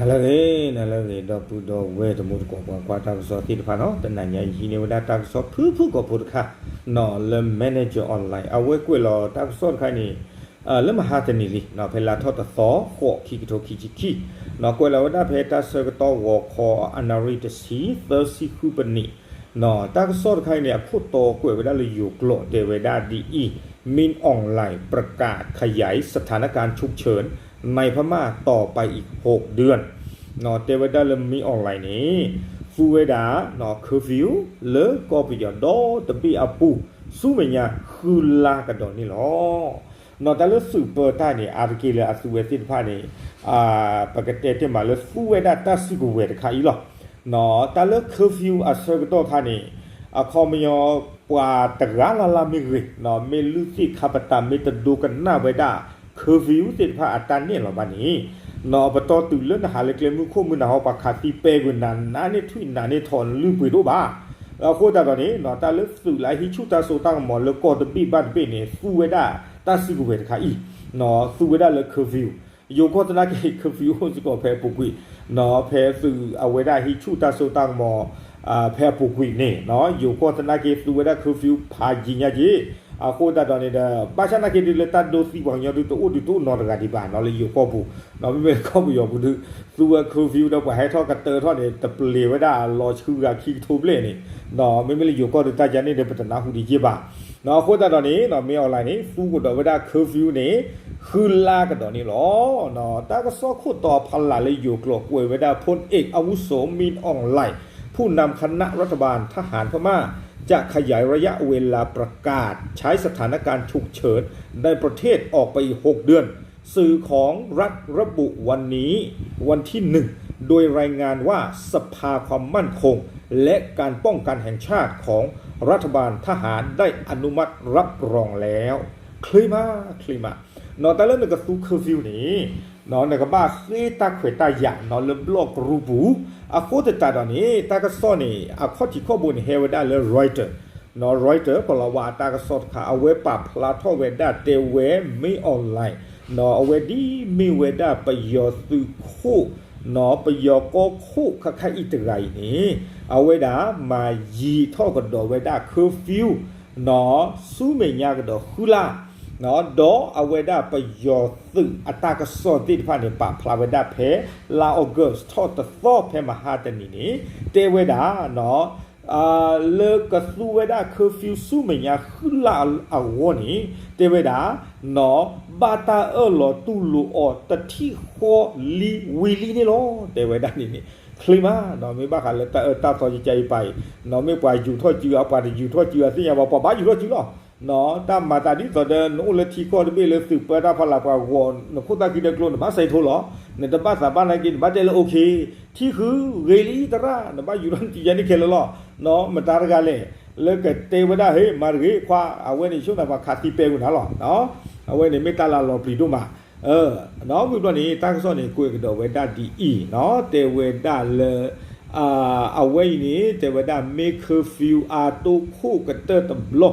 နလၢအဂ့ၤ နလၢအဂ့ၤ ဒီပုၢ်ဒီဝဲၢ်တံၤသကိး ပှၤကွၢ်တၢ်ကစီၣ်သ့ၣ်တဖၣ်နီၤ, တနံၤညါအံၤဟံးန့ၢ်ဝဲဒၣ်တၢ်ကစီၣ်ဖုၣ်ဖုၣ်ကိာ်ဖိတခါနီၤ လၢ Manager Online အဝဲကွဲးလီၤတၢ်ကစီၣ်တခါအံၤန့ၣ် လၢမဟါတနံၤလံနီၤ ဖဲလါထီၣ်တသီ ဃိး ခံကထိခံဆံခံနီၤ ကွဲးလီၤဝဲဒၣ်ဖဲတၢ်ဆၢကတီၢ်ဂီၤခီ အနၣ်ရံၣ်တဆံ သၢဆံဃုပနံး တၢ်ကစီၣ်တခါအံၤန့ၣ် အခိၣ်တီကွဲးဝဲဒၣ်လၢယိၤကျိာ် တဲဝဲဒၣ်ဒ်အံၤ, Min Aung Hlaing ประกาศขยายสถานการณ์ฉุกเฉินในพม่าต่อไปอีกหกเดือน တဲဝဲဒၣ်လၢ Min Aung Hlaing န့ၣ် သူဝဲဒၣ် curfew လၢကီၢ်ပယီၤဒီတဘ့ၣ်အပူၤ ဆူမဲာ်ညါဃုလါကဒီးန့ၣ်လီၤ. နီၤ တၢ်လၢသုးပၢတၢ်န့ၣ် အါတက့ၢ်လၢအသူဝဲသ့ၣ်တဖၣ်န့ၣ် ပကတဲတ့ၢ်မးလၢသူဝဲဒၣ်တၢ်စုကဝဲၤတခါအံၤလီၤ. နီၤ တၢ်လၢ curfew အဆၢကတီၢ်ခါန့ၣ် အခီပညီ ပှၤတဂၤလၢ်လၢ်မ့ၢ်ဂ့ၤ နီၤ မ့ၢ်လုၢ်သ့ၣ်ခါပတာ် မ့ၢ်တဒိကနၣ်ဝဲဒၣ် curfew သ့ၣ်တဖၣ်အတၢ်နဲၣ်လီၤဘၣ်န့ၣ် နီၤ ပတီၢ်တုၤလၢနဟးလၢကျဲမုၢ်ခိၣ်မုၢ်နၤဟီ ပှၤခးသံပဲကွံာ်နၤ နါန့ၢ်ထွံၣ်နၤန့ၢ်ထိး နလုၢ်ပှ့ၤဒိၣ်ဘၣ်. အဃိသတးဒီးန့ၣ် နီၤ တၢ်လၢသုးလၢအဟံးဆူၣ်တၢ်စိတၢ်ကမီၤလၢကီၢ်တဘ့ၣ်ဘၣ်တဘ့ၣ်န့ၣ် သူဝဲဒၣ်တၢ်စုကဝဲၤတခါအံၤ နီၤ သူဝဲဒၣ်လၢ curfew ယိၤကီၢ်သနာ်က့ curfew အိၣ်စ့ၢ်ကီးဖဲအပူၤကွံာ် နီၤ ဖဲသုးအဝဲဒၣ်ဟံးဆူၣ်တၢ်စိတၢ်ကမီၤ ဖဲအပူၤကွံာ်န့ၣ် ယိၤကီၢ်သနာ်က့ သူဝဲဒၣ် curfew ဖးယံာ်ညါက့ အဃိသတးဒီးန့ၣ်ဒီး ဘၣ်ဆၣ်သနာ်က့ဒုးလၢတၢ်ဒိသံပှၤကညီဒုးတအိၣ်ဒုးတအိၣ်နီတဂၤဒံးဘၣ်နီၤ လၢယိၤကီၢ်ပူၤ နီၤ မ့မ့ၢ်လၢကီၢ်ပယီၤပူၤဒုး သူဝဲ curfew ဒီးပှၤဟဲထီၣ်ကတၢၢ်ထီၣ်န့ၣ် တပျ့ၤဝဲဒၣ်အလီၤဆှုဂၤခံကထိဘျဲၣ်န့ၣ် နီၤ မ့မ့ၢ်လၢယိၤကီၢ်ဒုးတၢ်ယါန့ၣ်ဒီး ပတနၢ်ဟူဒံးက့ဘၣ် နီၤ အဃိသတးဒီးန့ၣ် နီၤ Min Aung Hlaing န့ၣ် သူကဒီးဝဲဒၣ် curfew န့ၣ် ဃုလါကဒီးန့ၣ်လီၤ. နီၤ တၢ်ကစီၣ်ခိၣ်တီဖီလာ်လၢယိၤကျိာ်ကွဲးဝဲဒၣ် พลเอกอาวุโส มินอองหลาย ผู้นำคณะรัฐบาลทหารพม่า จะขยายระยะเวลาประกาศใช้สถานการณ์ฉุกเฉินในประเทศออกไปอีกหกเดือน สื่อของรัฐระบุวันนี้ วันที่หนึ่ง โดยรายงานว่าสภาความมั่นคงและการป้องกันแห่งชาติของรัฐบาลทหารได้อนุมัติรับรองแล้ว ချ့မး ချ့မး နီၤ တၢ်လၢနကသူ curfew န့ၣ် နီၤ နကဘၣ်ဃ့တၢ်ခွဲးတၢ်ယာ်နီၤ လၢဘျီၣ်ကရူၢ်ပူၤ အဃိသတးဒီးန့ၣ် တၢ်ကစီၣ်န့ၣ် အခီၣ်ထံးခီၣ်ဘိန့ၣ် ဟဲဝဲဒၣ်လၢ Reuters နီၤ Reuters ကလီၤဝါအတၢ်ကစီၣ်တခါ အဝဲပာ်ဖျါထီၣ်ဝဲဒၣ်တဲဝဲ Min Aung Hlaing နီၤ အဝဲဒ်မ့ၢ်ဝဲဒၣ်ပယီၤသုးခိၣ် နီၤ ပယီၤကီၢ်ခိၣ်ခါခါအံၤတဂၤအံၤန့ၣ် အဝဲဒၣ်မၤယံာ်ထီၣ်ကဒီးဝဲဒၣ် curfew နီၤ ဆူမဲာ်ညါကဒီးဃုလါ နီၤ ဒီးအဝဲဒၣ်ပယီၤသုးအတၢ်ကစီၣ်သ့ၣ်တဖၣ်န့ၣ် ပာ်ဖျါဝဲဒၣ်ဖဲ လါ August ထီၣ်တသီ ဖဲမဟါတနံၤန့ၣ် တဲဝဲဒၣ် နီၤ လၢကသူဝဲဒၣ် curfew ဆူမဲာ်ညါဃုလါအဂီၢ်န့ၣ် တဲဝဲဒၣ် နီၤ ဘၣ်တၢ်အၢၣ်လီၤတူၢ်လိာ်အီၤတထံၣ်ဃီလံဝံၤလံန့ၣ်လီၤ တဲဝဲဒၣ်န့ၣ်န့ၣ် ချ့မး နီၤ မ့ၢ်ဘၣ်ဃးလၢတၢ်အၢတၢ်သီကကါအံၤပာ်အံၤ နီၤ မ့ၢ်ပှၤယူာ်ထီၣ်စုအပှၤတယူာ်ထီၣ်စုအသ့ၣ်ညါဘၣ် ပှၤဘၣ်ယူာ်ထီၣ်စုလီၤ နီၤ တၢ်မၤသးဒ်သိးဒီး နအိၣ်လၢထံကီၢ်တဘ့ၣ်လၢသုးပၢတၢ်ဖီလာ်ပှၤဂီၤ နခိၣ်သၣ်ခံဒီးကျိ နဘၣ်စဲးထိလီၤ နတဘၣ်သးဘၣ်နာ်က့ နဘၣ်တဲလၢ okay ထံၣ်ဃု ဂ့ၤလံတရၣ် နဘၣ်ယူာ်ထီၣ်နတံၤယါန့ၣ်ခဲလၢာ်လီၤ နီၤ မတၤတဂၤလဲၣ် လၢကတဲဝဲဒၣ် ဟ့ၣ် မၤတဂ့ၤ ခွါ အဝဲန့ၣ် ဆိၣ်နၤပှၤခးသံပဲကွံာ်နၤလီၤ အဝဲန့ၣ်မ့ၢ်တၢ်လၢအလီၤပျံၤဒိၣ်မး နီၤ ဝံၤဘျီန့ၣ် တၢ်ကစီၣ်န့ၣ် ကွဲးကဒီးဝဲဒၣ်ဒ်အံၤ နီၤ တဲဝဲဒၣ်လၢ အဝဲအံၤန့ၣ် တဲဝဲဒၣ် မ့ၢ် curfew အတိၢ်ခိၣ်ကတၢၢ်တဘျီ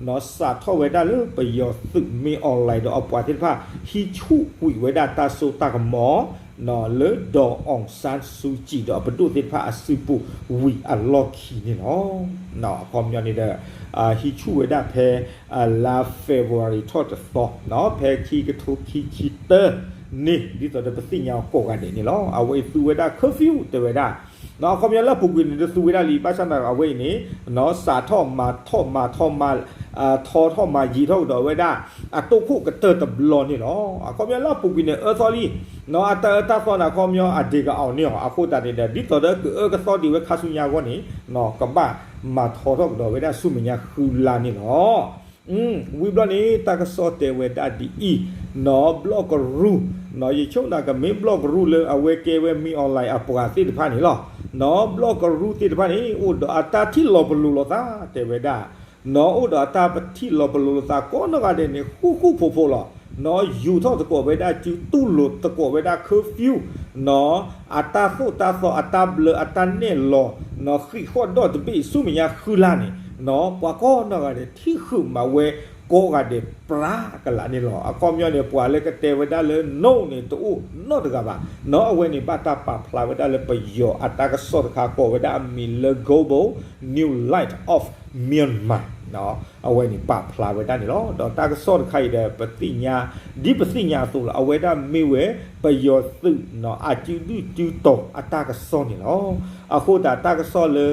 နီၤ စးထီၣ်ဝဲဒၣ်လၢပယီၤသုး Min Aung Hlaing ဒီးအပှၤသ့ၣ်တဖၣ် ဟံးဆူၣ်ကွံာ်ဝဲဒၣ်တၢ်စိတၢ်ကမီၤ နီၤ လၢ ဒေါ်အောင်ဆန်းစုကြည် ဒီးအပဒိၣ်သ့ၣ်တဖၣ်အစုပူၤဝံၤအလီၢ်ခံန့ၣ်လီၤ. နီၤ အခီပညီန့ၣ်ဒီး ဟံးဆူၣ်ဝဲဒၣ်ဖဲ လါ February ထီၣ်တသီ နီၤ ဖဲခံကထိခံဆံတၢန့ၣ် ဒ်သိးဒီးပသ့ၣ်ညါအီၤကိးဂၤဒဲးန့ၣ်လီၤ. အဝဲအံၤသူဝဲဒၣ် curfew တဲဝဲဒၣ် နီၤ အခီပညီလၢအပူၤကွံာ်န့ၣ် ဒုးသူဝဲဒၣ်လံ ဘၣ်ဆၣ်သနာ်က့အဝဲအံၤန့ၣ် နီၤ စးထီၣ်မၤထီၣ်မၤထီၣ်မၤ ထီထီၣ်မၤယံာ်ထီၣ်ကဒီးဝဲဒၣ် အတိၢ်ခိၣ်ကတၢၢ်တဘျီန့ၣ်လီၤ. အခီပညီလၢအပူၤကွံာ်န့ၣ် အၢသီလံ နီၤ အတၢ်အၢတၢ်သီန့ၣ် အခီပညီအဒ့ၣ်ကအီၤန့ၢ်အီၤ အဃိသတးန့ၣ်ဒီး ဒ်သိးဒီးကအၢကသီဒံးဝဲခါဆူညါအဂီၢ်န့ၣ် နီၤ ကဘၣ်မၤထီထီၣ်ကဒီးဝဲဒၣ်ဆူမဲာ်ညါဃုလါန့ၣ်လီၤ. ဝံၤဘျီန့ၣ် တၢ်ကစီၣ်တဲဝဲဒၣ်ဒ်အံၤ နီၤ ဘျီၣ်ကရူၢ် နီၤ ယဆိကမိၣ်ကမ့ၢ်ဘျီၣ်ကရူၢ်လၢအဝဲကဲဝဲ Min Aung Hlaing အပှၤသ့ၣ်တဖၣ်န့ၣ်လီၤ. နီၤ ဘျီၣ်ကရူၢ်သ့ၣ်တဖၣ်န့ၣ် အိၣ်ဒီးအတၢ်ထံၣ်လီၤပလိာ်လိာ်သး တဲဝဲဒၣ် နီၤ အိၣ်ဒီးအတၢ်ထံၣ်လီၤပလိာ်လိာ်သး ကိးနီၢ်ဂၤဒဲးန့ၣ် ဃူဃူဖိးဖိးလီၤ. နီၤ ယူာ်ထီၣ်သကိးဝဲဒၣ်စု တူၢ်လိာ်သကိးဝဲဒၣ် curfew နီၤ အတၢ်သိၣ်တၢ်သီ အတၢ်ဘျၢ အတၢ်နဲၣ်လီၤ နီၤ ဃံးဃီၣ်ဒီၣ်တဘ့ၣ် ဆူမဲာ်ညါဃုလါန့ၣ် နီၤ ပှၤကိးနီၢ်ဂၤဒဲး ထံၣ်ဃုာ်မးဝဲ ကိးဂၤဒဲးပြးကလာ်န့ၣ်လီၤ. အခီပညီန့ၣ် ပှၤလၢကတဲဝဲဒၣ်လၢ no န့ၣ် တအိၣ်နီတဂၤဘၣ်. နီၢ်အဝဲန့ၣ် ဘၣ်တၢ်ပာ်ဖျါဝဲဒၣ်လၢပယီၤအတၢ်ကစီၣ်တခါ ကိးဝဲဒၣ်အမံၤလၢ Global New Light of Myanmar အဝဲန့ၣ်ပာ်ဖျါဝဲဒၣ်န့ၣ်လီၤ. ဒီးတၢ်ကစီၣ်တခါအံၤဒီး ပသ့ၣ်ညါ ဒ်ပသ့ၣ်ညါအသိးလီၤ. အဝဲဒၣ်မ့ၢ်ဝဲ ပယီၤသုး အစုဒုၣ်စုတီၤအတၢ်ကစီၣ်န့ၣ်လီၤ. အဃိသတးတၢ်ကစီၣ်လၢ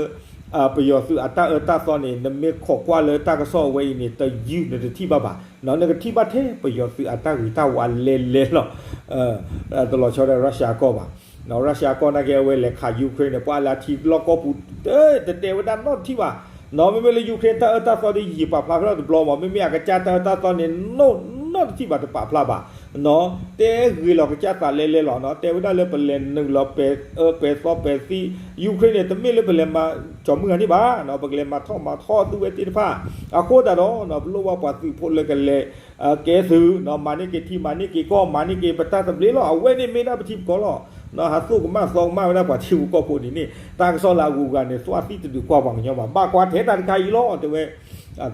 ပယီၤသုးအတၢ်အၢတၢ်သီန့ၣ် နမ့ၢ်ခိးကွၢ်လၢတၢ်ကစီၣ်အဝဲအံၤန့ၣ် တယုၢ်နတထံၣ်ဘၣ်ဘၣ်. နကထံၣ်ဘၣ်ထဲပယီၤသုးအတၢ်ဂ့ၤတၢ်ဝါလဲလဲလီၤ. တလီၤဆီဒီး Russia ကီၢ်ဘၣ်. Russia ကီၢ်နာ်က့အဝဲလဲၤခး Ukraine န့ၣ် ပှၤလၢအထံလီၢ်ကီၢ်ပူၤ တတဲဝဲဒၣ်နီတထံၣ်ဘၣ်. မ့မ့ၢ်လၢ Ukraine တၢ်အၢတၢ်သီဒီး ယံာ်ပာ်ဖျါဖဲလီၤတဘျီမး မ့မ့ၢ်အကစၢ်တၢ်အၢတၢ်သီန့ၣ် နီတထံၣ်ဘၣ်တပာ်ဖျါဘၣ်. တဲဂ့ၤလီၤကစၢ်သးလဲလဲလီၤ. တဲဝဲဒၣ်လၢပလဲၤနုာ်လီၤပဲၤအၢပဲၤသီပဲၤသံ Ukraine န့ၣ် တမ့ၢ်လၢပလဲၤမၤကၠီၤမုၢ်ဂၤန့ၣ်ဘၣ်. ပကလဲၤမၤထီၣ်မၤထီၣ်သူဝဲသ့ၣ်တဖၣ် အဃိသတးဒီး ပလိၣ်ဘၣ်ပှၤသုးဖိလၢကလဲၤ ကဲသုး မၤန့ၢ်က့ၤထံ မၤန့ၢ်က့ၤကီၢ် မၤန့ၢ်က့ၤပတၢ်သဘျ့လီၤ. အဝဲန့ၣ်မ့ၢ်ဒၣ်ပထံပကီၢ်လီၤ. ဟးသိၣ်ကမၣ်သီကမၣ်ဝဲဒၣ်ပှၤထံဖိကီၢ်ဖိန့ၣ်န့ၣ် တၢ်ကစီၣ်လၢအဂုၤအဂၤန့ၣ် သွၣ်သံတဒုးကွၢ်ပှၤကညီဘၣ်. ဘၣ်ကွၢ်ထဲတၢ်တခါအံၤလီၤ တဲဝဲ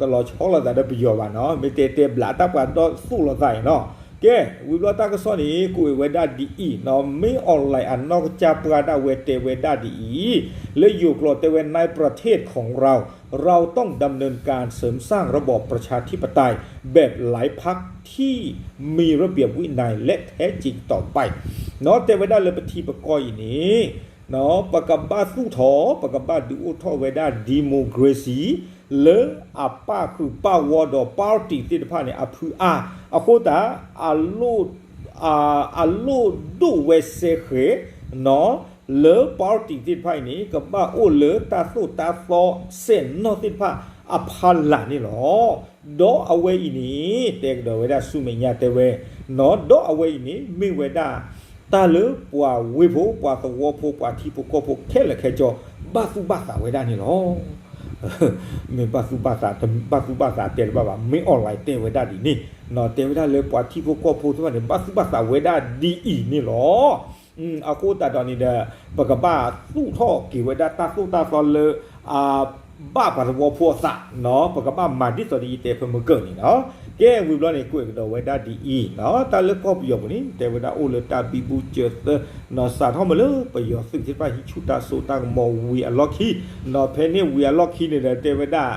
တလီၤဆီလိာ်သးဒီးပယီၤဘၣ်နီၤ မ့ၢ်တဲတဲဘျးတၢ်ပှၤဒီးသိၣ်လိာ်သးအံၤနီၤ. ကဲ ဝံၤဘျီတၢ်ကစီၣ်န့ၣ် ကွဲးဝဲဒၣ်ဒ်အံၤနီၤ မင်းအောင်လှိုင် အနီၢ်ကစၢ်ပှၢ်ဒၣ်ဝဲတဲဝဲဒၣ်ဒ်အံၤ လၢယိၤကျိာ်တဲဝဲ ในประเทศของเรา เราต้องดำเนินการเสริมสร้างระบอบประชาธิปไตยแบบไร้พรรคที่มีระเบียบวินัยและแท้จริงต่อไป နီၤ တဲဝဲဒၣ်လၢပထံပကီၢ်အံၤန့ၣ် ပကဘၣ်သူၣ်ထီၣ် ပကဘၣ်ဒုးအိၣ်ထီၣ်ဝဲဒၣ် democracy လၢအပၣ်ဃုာ်ပၣ်ဝီဒီး party သ့ၣ်တဖၣ်န့ၣ် အဖုအါ အဃိသတး အလိၣ်ဒိၣ်ဝဲစဲဃဲၤနီၤ လၢ party သ့ၣ်တဖၣ်အံၤန့ၣ် ကဘၣ်အိၣ်လၢတၢ်သိၣ်တၢ်သီစဲးနီၣ်သ့ၣ်တဖၣ်အဖီလာ်န့ၣ်လီၤ. ဒီးအဝဲအံၤန့ၣ် တဲကဒီးဝဲဒၣ်ဆူမဲာ်ညါတဲဝဲနီၤ ဒီးအဝဲအံၤန့ၣ် မ့ၢ်ဝဲဒၣ် တၢ်လၢပှၤဝ့ၢ်ဖိ ပှၤသဝီဖိ ပှၤထံဖိကီၢ်ဖိခဲလၢာ်ခဲဆ့ ဘၣ်သူၣ်ဘၣ်သးဝဲဒၣ်န့ၣ်လီၤ. မ့ၢ်ဘၣ်သူၣ်ဘၣ်သး ဘၣ်သူၣ်ဘၣ်သးတဲတဘၣ်ဘၣ် မင်းအောင်လှိုင် တဲဝဲဒၣ်ဒ်န့ၣ်နီၤ တဲဝဲဒၣ်လၢပှၤထံဖိကီၢ်ဖိသ့ၣ်တဖၣ်န့ၣ် ဘၣ်သူၣ်ဘၣ်သးဝဲဒၣ်ဒ်အံၤန့ၣ်လီၤ. အဃိသတးဒီးန့ၣ်ဒီး ပကဘၣ်သူၣ်ထီၣ်က့ၤဝဲဒၣ်တၢ်သိၣ်တၢ်သီလၢ အဘၣ်ပှၤသဝီဖိအသးနီၤ ပကဘၣ်မၤဒ်သိးဒီးယတဲဖဲမုၢ်ကၢၢ်န့ၣ်နီၤ. ကဲဝံၤဘျီန့ၣ် ကွဲးကဒီးဝဲဒၣ်ဒ်အံၤနီၤ တၢ်လၢကီၢ်ပယီၤပူၤန့ၣ် တဲဝဲဒၣ်အိၣ်လၢတၢ်ဘံဘူစၢၤသၢနီၤ စးထီၣ်မ့ၢ်လၢပယီၤသုးသ့ၣ်တဖၣ်ဟံးဆူၣ်တၢ်စိတၢ်ကမီၤဝံၤအလီၢ်ခံနီၤ ဖဲန့ၣ်ဝံၤအလီၢ်ခံန့ၣ်ဒီး တဲဝဲဒၣ်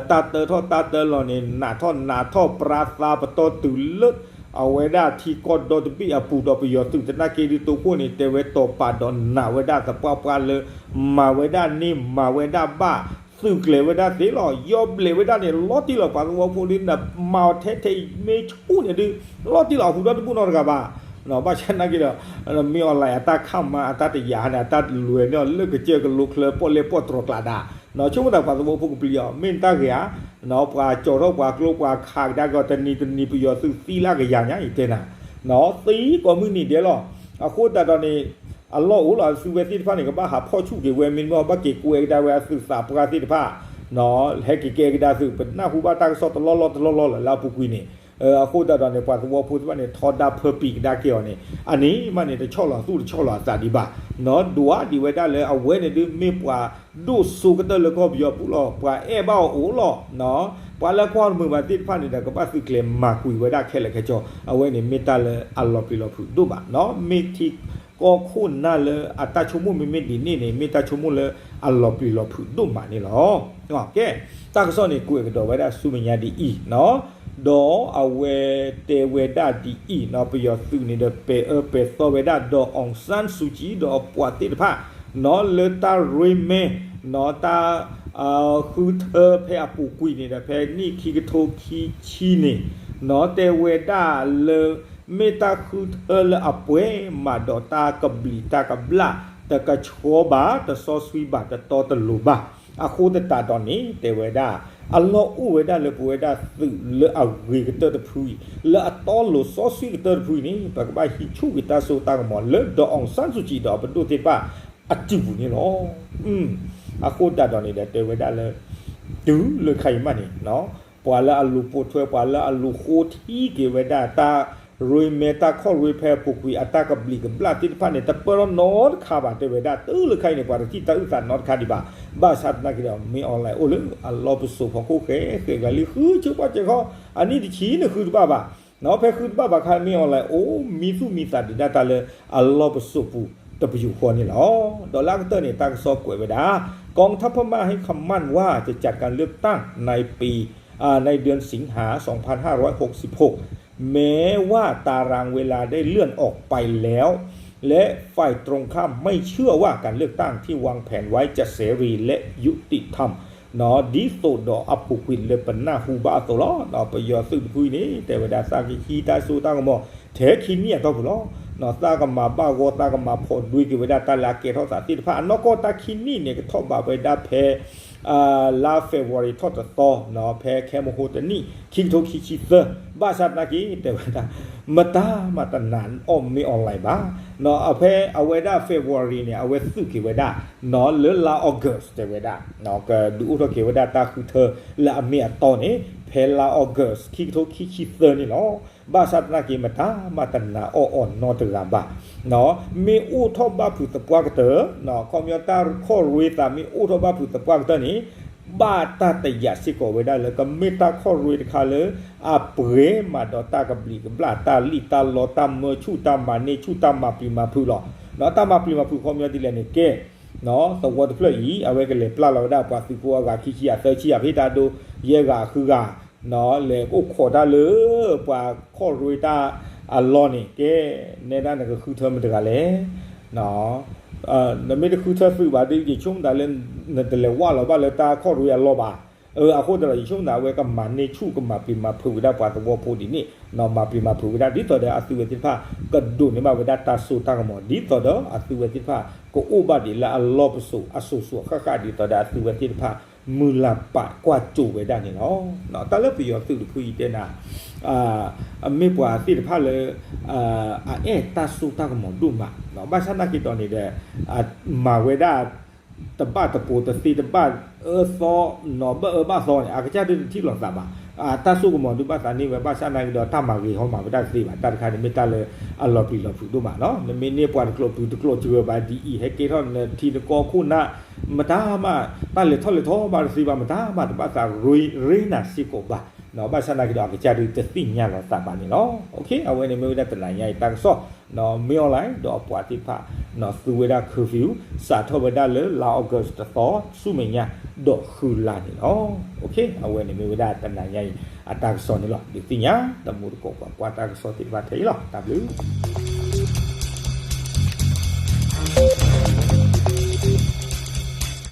တၢ်တၢထီၣ်တၢ်တၢလီၤန့ၣ် နးထီၣ်နးထီၣ်ပြါသါပတီၢ်တုၤလၢ အဝဲဒၣ်ထံကီၢ်ဒီတဘ့ၣ်အပူၤဒီး ပယီၤသုးသနာ်က့ဒုးတိခိၣ်န့ၣ် တဲဝဲတီၤပာ်ဒီးနာ်ဝဲဒၣ်သပှၢ်ပှၢ်လၢ မၤဝဲဒၣ်န့ၢ်မၤဝဲဒၣ်ဘၣ် သုးကျဲၤဝဲဒၣ်သ့လီၤ. ယီၢ်ဘျဲးဝဲဒၣ်န့ၣ် လီၤတံၢ်လီၤ ပှၤသဝီဖိလၢနမၤအီၤထဲထဲအံၤမ့ၢ်ဆူၣ်န့ၣ်ဒုး လီၤတံၢ်လီၤ အဟူးဒီတဘူၣ်နီတဂၤဘၣ်. ဘၣ်ဆၣ်နာ်က့ဒီး မ့ၢ်အီၤလဲၣ် အတၢ်ခးမၤအတၢ်တယာ်န့ၣ် အတၢ်လဲၤန့ၣ် လၢကစၢၢ်ကလိချၢပီၣ်လဲၣ်ပီၣ်တြီၤကျးဒၣ် ဆိကမိၣ်သးပှၤသဝီဖိကပျံၤအီၤ မ့ၢ်တၢ်ဂ့ၤဧါ. ပှၤကၠီၤထီၣ်ပှၤကျိပှၤခးကဒါက့ၤအီၤ တနံၤတနံၤပယီၤသုးသံလၢကယၤညါအံၤတဲနၤ သံကိးမုၢ်နံၤဒဲးလီၤ. အဃိသတးဒီးန့ၣ် အလီၢ်အိၣ်လီၤ အသုဝဲသ့ၣ်တဖၣ်န့ၣ် ကဘၣ်ဟးဖီၣ်ဆူၣ်က့ၤဝဲ မ့တမ့ၢ်ဘၣ်က့ၤကွဲကဒါဝဲအသုးသးပှၢ်သ့ၣ်တဖၣ် ဟဲက့ၤကဲကဒါသုး ပနၢ်ဟူဘၣ်တၢ်ကစီၣ်တလီၢ်လီၢ်တလီၢ်လီၢ်လၢအပူၤကွံာ်န့ၣ် အဃိသတးဒီးန့ၣ် ပှၤသဝီဖိသ့ၣ်တဖၣ်န့ၣ် ထီဒါဖၢပံာ်ကဒါက့ၤအီၤန့ၣ် အန့ၣ်မးန့ၣ် တဆီၣ်လီၤသူၣ်တဆီၣ်လီၤအသးဒံးဘၣ် ဒွးဒံးဝဲဒၣ်လၢအဝဲန့ၣ်ဒုးမ့ၢ်ပှၤဒိၣ်စိကတၢၢ်လၢကီၢ်ပယီၤပူၤလီၤ ပှၤအဲၣ်ဘၣ်အီၤအိၣ်လီၤ ပှၤလၢကွၢ်တမုာ်ဘၣ်သ့ၣ်တဖၣ်န့ၣ်ဒီး ကဘၣ်သုးကျဲၤမၤကွံာ်ဝဲဒၣ်ခဲလၢာ်ခဲဆ့ အဝဲန့ၣ်မ့ၢ်တၢ်လၢအလီၤပျံၤလီၤဖုးဒိၣ်မးနီၤ မ့ၢ်ထံကီၢ်ခိၣ်နၢ်လၢအတၢ်ဆိကမိၣ်မ့မ့ၢ်ဒ်န့ၣ်န့ၣ် မ့ၢ်တၢ်ဆိကမိၣ်လၢအလီၤပျံၤလီၤဖုးဒိၣ်မးန့ၣ်လီၤ. ကဲ တၢ်ကစီၣ်န့ၣ် ကွဲးကဒီးဝဲဒၣ်ဆူမဲာ်ညါဒ်အံၤနီၤ ဒီးအဝဲတဲဝဲဒၣ်ဒ်အံၤနီၤ ပယီၤသုးန့ၣ်ဒီး ပဲၤအၢပဲၤသီဝဲဒၣ် ဒီး အောင်ဆန်းစုကြည် ဒီးအပှၤသ့ၣ်တဖၣ် နီၤလၢတၢ်ရ့မဲ နီၤတၢ် ဃုထၢဖဲအပူၤကွံာ်န့ၣ်ဒီး ဖဲနံၣ်ခံကထိခံဆံန့ၣ် နီၤတဲဝဲဒၣ်လၢ မ့ၢ်တၢ်ဃုထၢလၢအပှဲၤမးဒီးတၢ်ကဘျံးတၢ်ကဘျၣ် တကဆှီဘၣ် တစီဆှံဘၣ် တတီတလိၤဘၣ် အဃိသတးဒီးန့ၣ် တဲဝဲဒၣ် အလီၢ်အိၣ်ဝဲဒၣ်လၢပဝဲဒၣ်သုးလၢအဂ့ၤကတၢၢ်တဖုအံၤ လၢအတီလိၤစီဆှံကတၢၢ်တဖုအံၤန့ၣ် ပကဘၣ်ဟံးဆူၣ်က့ၤတၢ်စိတၢ်ကမီၤလၢ ဒီး အောင်ဆန်းစုကြည် ဒီးအပဒိၣ်သ့ၣ်တဖၣ်အစုပူၤန့ၣ်လီၤ. အဃိသတးဒီးန့ၣ်ဒီး တဲဝဲဒၣ်လၢ တုၤလၢခါအံၤမးန့ၣ် ပှၤလၢအလူၤပိာ်ထွဲ ပှၤလၢအလူၤဃိထံက့ၤဝဲဒၣ်တၢ် ရ့မဲတၢ်ခီၣ်ရ့ဖဲအပူၤကွံာ်အတၢ်ကဘျံးကဘျၣ်သ့ၣ်တဖၣ်န့ၣ် တပၢၢ်ထီၣ်နီတခါဘၣ် တဲဝဲဒၣ် တုၤလၢခဲအံၤန့ၣ် ပှၤတထံၣ်တၢ်အုၣ်သးနီတခါဒံးဘၣ်. ဘၣ်ဆၣ်သနာ်က့ဒီး မင်းအောင်လှိုင် အိၣ်လၢအလီၢ်ပစိာ်ဖီခိၣ်ဃဲဃဲကျါလံ ဃုဆၢပှၢ်စဲၤခီ အနံၣ်တဆံန့ၣ်ဃုတဘၣ်ဘၣ်. ဖဲဃုတဘၣ်ဘၣ်ခါ မင်းအောင်လှိုင် အိၣ်မံသူၣ်မံသးဒံးဒၣ်တၢ်လၢအလီၢ်ပစိာ်ပူၤတပယူာ်ဃီန့ၣ်လီၤ. ဒီးလၢအကတၢၢ်န့ၣ် တၢ်ကစီၣ်ကွဲးဝဲဒၣ် กองทัพพม่าให้คำมั่นว่าจะจัดการเลือกตั้งในปี อ่า ในเดือนสิงหา สองพันห้าร้อยหกสิบหก แม้ว่าตารางเวลาได้เลื่อนออกไปแล้ว และฝ่ายตรงข้ามไม่เชื่อว่าการเลือกตั้งที่วางแผนไว้จะเสรีและยุติธรรม ဒ်သိးဒီးအပူၤကွံာ်လၢပနၢ်ဟူဘၣ်အသိးလီၤ. ပယီၤသုးတဖုအံၤန့ၣ် တဲဝဲဒၣ်သးကဟံးတၢ်စိတၢ်ကမီၤ ထဲခံနံၣ်အတီၢ်ပူၤလီၤ. သးကမၤဘၣ်ဂီၢ် သးကမၤဖိးဒွံက့ၤဝဲဒၣ်တၢ်လၢအကဲထီၣ်သးသ့ၣ်တဖၣ် အနီၢ်ကီၢ်တၢ်ခံနံၣ်န့ၣ် ကထီၣ်ဘးဝဲဒၣ်ဖဲ လါ February ထီၣ်တသီ ဖဲခဲမဟိတနံၣ် ခံကထိခံဆံသၢ ဘၣ်ဆၣ်သနာ်က့ တဲဝဲဒၣ် မတၤမၤတနာ်အီၣ်မ့ၢ် online ဘၣ်. ဖဲအဝဲဒၣ် February န့ၣ် အဝဲသုးက့ၤဝဲဒၣ် လၢလါ August တဲဝဲဒၣ် ကဒုးအိၣ်ထီၣ်က့ၤဝဲဒၣ်တၢ်ဃုထၢလၢအမ့ၢ်အတီန့ၣ် ဖဲလါ August ခံကထိခံဆံသၢန့ၣ်လီၤ. ဘၣ်ဆၣ်သနာ်က့ မတၤမၤတနာ်အီၣ်အီၤနီတဂၤဘၣ်. မ့ၢ်အိၣ်ထီၣ်ဘၣ်ဖုးသပှၢ်ကတၢၢ် ခီပညီတၢ်ခီၣ်ရ့သးမ့ၢ်အိၣ်ထီၣ်ဘၣ်ဖုးသပှၢ်ကတၢၢ်န့ၣ် ဘၣ်တၢ်တယာ်စ့ၢ်ကီးဝဲဒၣ်လၢ ကမ့ၢ်တၢ်ခီၣ်ရ့တခါလၢ အပှဲၤမးဒီးတၢ်ကဘျံးကဘျၣ် တၢ်လံၣ်တၢ်လီ တၢ်မၢဆူၣ် တၢ်မၤန့ၢ်ဆူၣ် တၢ်မၤပျံၤမၤဖုးလီၤ. တၢ်မၤပျံၤမၤဖုးခီပညီဒ်လဲၣ်န့ၣ် ကဲ သဝီတဖျၢၣ်အံၤ အဝဲကလဲၤပျၢ်လီၤဝဲဒၣ်ပှၤသုးဖိအဂၤခံဆံ အသၢဆံ အဖဲတၢ်ဒိ ယဲၢ်ဂၤဃုဂၤ လဲၤအိၣ်ခိးတၢ်လၢ ပှၤခီၣ်ရ့တၢ်အလီၢ်န့ၣ် ကဲ နဲဒၣ်နကဃုထၢမတၤတဂၤလဲၣ် နမ့ၢ်တဃုထၢသုးဘၣ်ဒီး ယဆိကမိၣ်သးလၢ နတလဲၤဝၢ်လီၤဘၣ်လၢတၢ်ခီၣ်ရ့အလီၢ်ဘၣ်. အဃိသတးဒီး ယဆိကမိၣ်သး အဝဲကမၤန့ၢ်ဆူၣ် ကမၤပျံၤမၤဖုးဝဲဒၣ်ပှၤသဝီဖိဒ်န့ၣ် မၤပျံၤမၤဖုးဝဲဒၣ် ဒ်သိးဒီးအသုးဝဲသ့ၣ်တဖၣ် ကဒိးန့ၢ်ဘၣ်ဝဲဒၣ်တၢ်စိတၢ်ကမီၤ ဒ်သိးဒီးအသုးဝဲသ့ၣ်တဖၣ် ကအိၣ်ဘၣ်ဒံးလၢအလီၢ်ပစိာ်အစိၤစိၤအဃၣ်ဃၣ် ဒ်သိးဒီးအသုးဝဲသ့ၣ်တဖၣ် မုၢ်လၢ်ပာ်ကွၢ်စိဝဲဒၣ်န့ၣ်လီၤ. တၢ်လၢပယီၤသုးတဖုအံၤတဲနၤ အမ့ၢ်ပှၤသ့ၣ်တဖၣ်လၢ အအဲၣ်တၢ်စိတၢ်ကမီၤဒိၣ်မး ဘၣ်ဆၣ်သနာ်က့ဒီးန့ၣ်ဒီး မၤဝဲဒၣ် တဘၣ်တပိၤတသ့တဘၣ်အၢသီ နီၤဘၣ်အၢဘၣ်သီန့ၣ် အကစၢ်ဒုးတထံၣ်လိာ်သးဘၣ်. တၢ်စိကမီၤဒုးဘၣ်သးန့ၢ်ဝဲ ဘၣ်ဆၣ်သနာ်က့ဒီး တၢ်မၤဂ့ၤဟီမၤဝဲဒၣ်တသ့ဘၣ်. တၢ်တခါန့ၣ်မ့ၢ်တၢ်လၢအလီၤပျံၤလီၤဖုးဒိၣ်မးနီၤ. နမ့ၢ်န့ၢ်ပှၤတကျိာ်ပူၤတကျိာ်စှၤဘၣ်ဒ်အံၤ ဟဲကဲထီၣ်နထံနကီၢ်ခိၣ်နၢ် မတၤမး တၢ်လဲၤထီၣ်လဲၤထီဘၣ်တသ့ဘၣ် မတၤမးတဘၣ်သးရ့နၤစ့ၢ်ကီးဘၣ်. ဘၣ်ဆၣ်သနာ်က့ဒီး အကစၢ်ဒုးတသ့ၣ်ညါလီၤသးဘၣ်န့ၣ်လီၤ. အဝဲန့ၣ်မ့ၢ်ဝဲဒၣ်တနၤညါအံၤတၢ်ကစီၣ် မင်းအောင်လှိုင် ဒီးအပှၤသ့ၣ်တဖၣ် သူဝဲဒၣ် curfew စးထီၣ်ဝဲဒၣ်လၢလါ August တသီ ဆူမဲာ်ညါ ဒီးဃုလါန့ၣ်လီၤ. အဝဲန့ၣ်မ့ၢ်ဝဲဒၣ်တနၤညါအံၤ အတၢ်ကစီၣ်န့ၣ်လီၤ. ဒုးသ့ၣ်ညါ တမူတကိးပှၤကွၢ်တၢ်ကစီၣ်သ့ၣ်တဖၣ်ထဲအံၤလီၤ. တၢ်ဘျုး